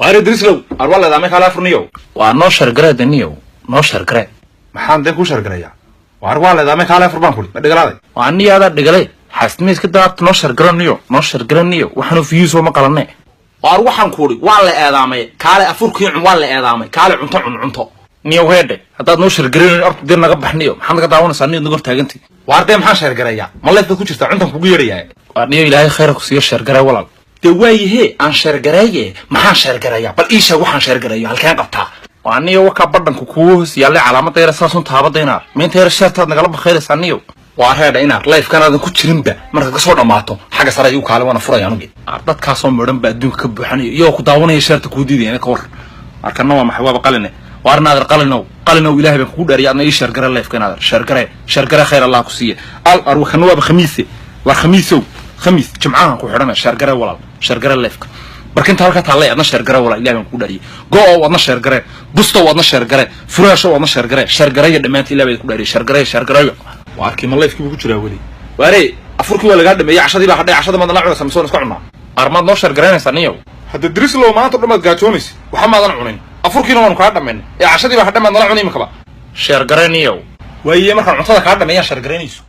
Waare Drislow, arwaa leedaamay kaala furniyow. Waa noo share garee daniyow, noo share garee. Maxaan dee kuu share gareeyaa? Waar waa leedaamay kaala fur baan kuri, ma dhigalaaday? Waa niyaadaa dhigale, xaasnima iska daabta. Noo share garaniyo, noo share garaniyo, waxaanu views ma qalane. Waar waxaan kuuri waa la eedaamay, kaale afurkii cun. Waa la eedaamay, kaale cunto cun, cunto. Niyow heedhe, haddaad noo share garanayn orta dee naga baxniyo. Maxaad naga daawanaysaa niyo, naga hortaagantay? Waar dee maxaan share gareeyaa? Ma live baad ku jirtaa? Cuntan kugu yeedhayaa. Waa niyo, Ilaahay khayra ku siiyo, share garee walaal. Dee waayahee, aan share gareeye, maxaan share gareeyaa? Bal ii sheeg waxaan share gareeyo, halkeen qabtaa? Waa niyo, wakaa badhanka kugu hoos yaallay calaamadda yara saasun taabadda inaar miinta yara sharetaad nagala bakhayraysaa niyow. Waa reedha inaar, livekanaadan ku jirinba marka kasoo dhammaato xagga sare igu kaale, waana furaya anugi. Dadkaasoo midhan ba adduunka ka buuxanayo iyagoo ku daawanaya, shareta kuu diidaya ka war. Arkana waa maxay? Waaba qaline. Waar naadir, qalinow, qalinow, Ilahay baan kugu dhaariya, adna ii share gare liveka naadir, share gare, share gare, khayr Allah ku siiye. Al ar kana waaba khamiise. Waar khamiisow, khamiis jimcahan ku xidhana, share gare walaal, share gare liveka. Barkinta halka taallay adna share gare walaal, Ilahay baan kugu dhaariyay. Go-ow adna share gare, bustow adna share gare, furaashow adna share gare, share gareeya dhammaanta, Ilahay baan ku dhaariyay, share gareeya, share gareeya. Waa arkii, ma livekii buu ku jiraa weli? Waare afurkii waa lagaa dhameeyey, cashadii baa hadhay. Cashada maad nala cunaysaa mise waan iska cunnaa? Armaad noo share garaynaysaa niyow? Hadda Drislow, maanta o dhan baad gaajoonaysa, waxa maadan cunin, afurkiina waanu kaa dhamayn ee cashadii baa hadhay, maad nala cunay iminkaba? Share garee niyow. Waaye markaan cuntada kaa dhameeyaan share garaynayso.